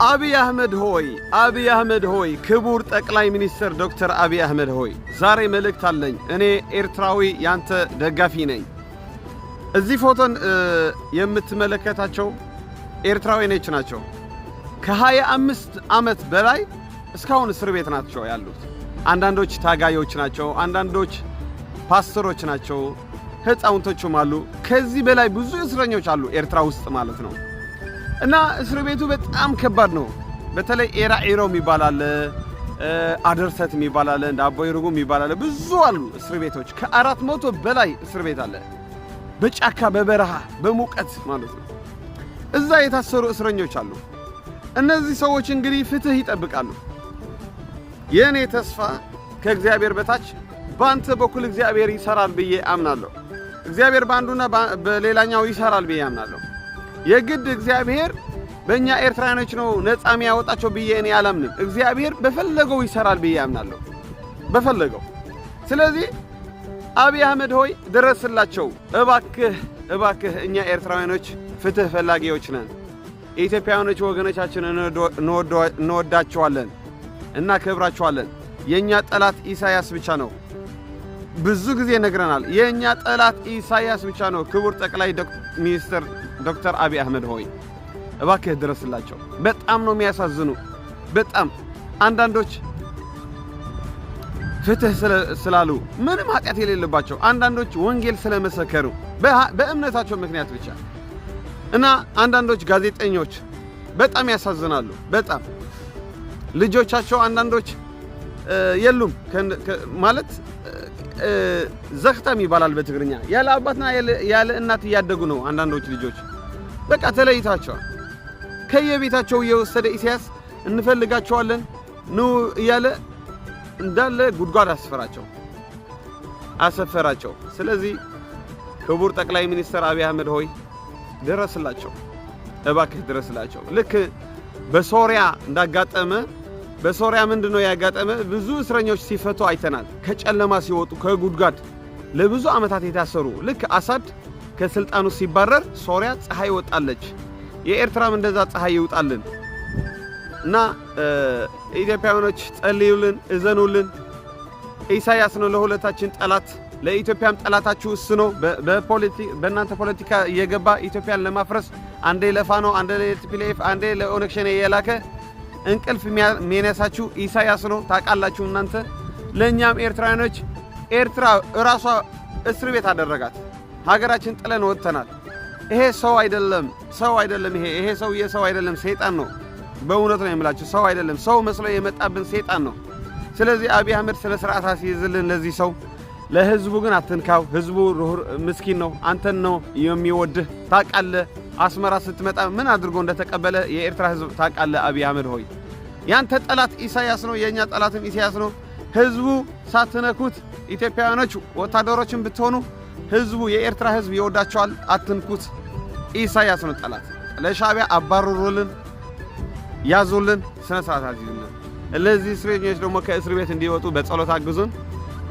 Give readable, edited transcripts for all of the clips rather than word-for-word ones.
አብይ አህመድ ሆይ፣ አብይ አህመድ ሆይ፣ ክቡር ጠቅላይ ሚኒስትር ዶክተር አብይ አህመድ ሆይ፣ ዛሬ መልእክት አለኝ። እኔ ኤርትራዊ ያንተ ደጋፊ ነኝ። እዚህ ፎቶን የምትመለከታቸው ኤርትራውያኖች ናቸው። ከ25 ዓመት በላይ እስካሁን እስር ቤት ናቸው ያሉት። አንዳንዶች ታጋዮች ናቸው፣ አንዳንዶች ፓስተሮች ናቸው፣ ህፃውንቶችም አሉ። ከዚህ በላይ ብዙ እስረኞች አሉ ኤርትራ ውስጥ ማለት ነው። እና እስር ቤቱ በጣም ከባድ ነው። በተለይ ኤራዒሮ የሚባል አለ፣ አደርሰት የሚባል አለ፣ እንደ አቦይ ርጉም የሚባል አለ። ብዙ አሉ እስር ቤቶች። ከ400 በላይ እስር ቤት አለ። በጫካ፣ በበረሃ፣ በሙቀት ማለት ነው። እዛ የታሰሩ እስረኞች አሉ። እነዚህ ሰዎች እንግዲህ ፍትህ ይጠብቃሉ። የእኔ ተስፋ ከእግዚአብሔር በታች በአንተ በኩል እግዚአብሔር ይሰራል ብዬ አምናለሁ። እግዚአብሔር በአንዱና በሌላኛው ይሰራል ብዬ አምናለሁ። የግድ እግዚአብሔር በእኛ ኤርትራውያኖች ነው ነፃ የሚያወጣቸው ብዬ እኔ አላምንም። እግዚአብሔር በፈለገው ይሰራል ብዬ አምናለሁ፣ በፈለገው። ስለዚህ አብይ አህመድ ሆይ፣ ድረስላቸው እባክህ፣ እባክህ። እኛ ኤርትራውያኖች ፍትህ ፈላጊዎች ነን። ኢትዮጵያውያኖች ወገኖቻችን እንወዳቸዋለን፣ እናከብራቸዋለን። የእኛ ጠላት ኢሳያስ ብቻ ነው። ብዙ ጊዜ ነግረናል። የእኛ ጠላት ኢሳያስ ብቻ ነው። ክቡር ጠቅላይ ሚኒስትር ዶክተር አብይ አህመድ ሆይ፣ እባክህ ድረስላቸው። በጣም ነው የሚያሳዝኑ። በጣም አንዳንዶች ፍትህ ስላሉ ምንም ኃጢአት የሌለባቸው፣ አንዳንዶች ወንጌል ስለመሰከሩ በእምነታቸው ምክንያት ብቻ እና አንዳንዶች ጋዜጠኞች በጣም ያሳዝናሉ። በጣም ልጆቻቸው አንዳንዶች የሉም፣ ማለት ዘኽታም ይባላል በትግርኛ። ያለ አባትና ያለ እናት እያደጉ ነው። አንዳንዶች ልጆች በቃ ተለይታቸዋል። ከየቤታቸው እየወሰደ ኢሳያስ እንፈልጋቸዋለን ኑ እያለ እንዳለ ጉድጓድ አሰፈራቸው። ስለዚህ ክቡር ጠቅላይ ሚኒስትር አብይ አህመድ ሆይ፣ ድረስላቸው፣ እባክህ ድረስላቸው። ልክ በሶሪያ እንዳጋጠመ፣ በሶሪያ ምንድን ነው ያጋጠመ? ብዙ እስረኞች ሲፈቱ አይተናል። ከጨለማ ሲወጡ፣ ከጉድጓድ ለብዙ ዓመታት የታሰሩ፣ ልክ አሳድ ከስልጣኑ ሲባረር ሶሪያ ፀሐይ ወጣለች። የኤርትራም እንደዛ ፀሐይ ይውጣልን እና ኢትዮጵያውያኖች ጸልዩልን፣ እዘኑልን። ኢሳያስ ነው ለሁለታችን ጠላት፣ ለኢትዮጵያም ጠላታችሁ እሱ ነው። በእናንተ ፖለቲካ እየገባ ኢትዮጵያን ለማፍረስ አንዴ ለፋኖ፣ አንዴ ለ TPLF፣ አንዴ ለኦነግ ሸኔ እየላከ እንቅልፍ የሚነሳችሁ ኢሳያስ ነው። ታውቃላችሁ እናንተ። ለእኛም ኤርትራውያኖች ኤርትራ እራሷ እስር ቤት አደረጋት። ሀገራችን ጥለን ወጥተናል። ይሄ ሰው አይደለም፣ ሰው አይደለም። ይሄ ሰውዬ ሰው አይደለም፣ ሰይጣን ነው። በእውነት ነው የምላችሁ፣ ሰው አይደለም። ሰው መስሎ የመጣብን ሰይጣን ነው። ስለዚህ አብይ አህመድ ስነ ስርዓት አስይዝልን ለዚህ ሰው። ለህዝቡ ግን አትንካው። ህዝቡ ምስኪን ነው። አንተን ነው የሚወድህ፣ ታውቃለህ። አስመራ ስትመጣ ምን አድርጎ እንደተቀበለ የኤርትራ ህዝብ ታውቃለህ። አብይ አህመድ ሆይ፣ ያንተ ጠላት ኢሳያስ ነው፣ የእኛ ጠላትም ኢሳያስ ነው። ህዝቡ ሳትነኩት፣ ኢትዮጵያውያኖች ወታደሮችን ብትሆኑ ህዝቡ፣ የኤርትራ ህዝብ ይወዳቸዋል። አትንኩት። ኢሳያስ ነው ጠላት። ለሻዕቢያ አባርሩልን፣ ያዙልን፣ ስነ ስርዓት አስይዙልን። እነዚህ እስረኞች ደግሞ ከእስር ቤት እንዲወጡ በጸሎት አግዙን።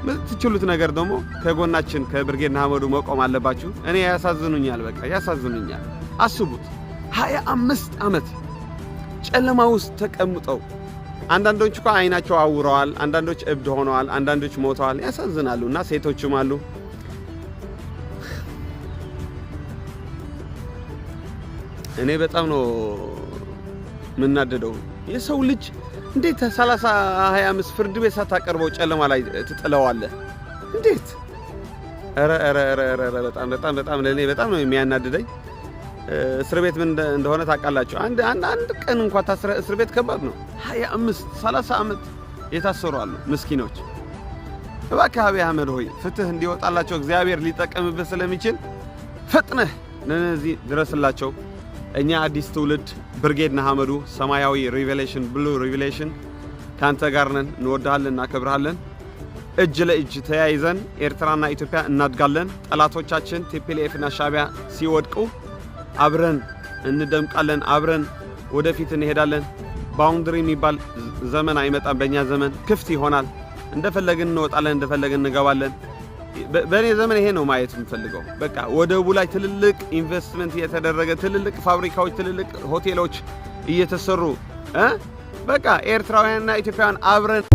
የምትችሉት ነገር ደግሞ ከጎናችን ከብርጌድ ንሓመዱ መቆም አለባችሁ። እኔ ያሳዝኑኛል፣ በቃ ያሳዝኑኛል። አስቡት፣ 25 ዓመት ጨለማ ውስጥ ተቀምጠው፣ አንዳንዶች እኮ አይናቸው አውረዋል፣ አንዳንዶች እብድ ሆነዋል፣ አንዳንዶች ሞተዋል። ያሳዝናሉ። እና ሴቶችም አሉ። እኔ በጣም ነው የምናደደው። የሰው ልጅ እንዴት 30 25 ፍርድ ቤት ሳታቀርበው ጨለማ ላይ ትጥለዋለህ? እንዴት? ኧረ ኧረ ኧረ ኧረ፣ በጣም በጣም በጣም ለእኔ በጣም ነው የሚያናድደኝ። እስር ቤት ምን እንደሆነ ታውቃላችሁ። አንድ አንድ አንድ ቀን እንኳን ታስረ እስር ቤት ከባድ ነው። 25 30 ዓመት የታሰሩ አሉ ምስኪኖች። እባክህ አብይ አህመድ ሆይ፣ ፍትህ እንዲወጣላቸው እግዚአብሔር ሊጠቀምብህ ስለሚችል ፈጥነህ ለነዚህ ድረስላቸው። እኛ አዲስ ትውልድ ብርጌድ ንሓመዱ፣ ሰማያዊ revelation፣ blue revelation ከአንተ ጋር ነን። እንወድሃለን፣ እናከብርሃለን። እጅ ለእጅ ተያይዘን ኤርትራና ኢትዮጵያ እናድጋለን። ጠላቶቻችን TPLF እና ሻዕቢያ ሲወድቁ አብረን እንደምቃለን። አብረን ወደፊት እንሄዳለን። Boundary የሚባል ዘመን አይመጣም። በእኛ ዘመን ክፍት ይሆናል። እንደፈለግን እንወጣለን፣ እንደፈለግን እንገባለን። በእኔ ዘመን ይሄ ነው ማየት የምፈልገው። በቃ ወደቡ ላይ ትልልቅ ኢንቨስትመንት እየተደረገ፣ ትልልቅ ፋብሪካዎች፣ ትልልቅ ሆቴሎች እየተሰሩ፣ እ በቃ ኤርትራውያንና ኢትዮጵያውያን አብረን።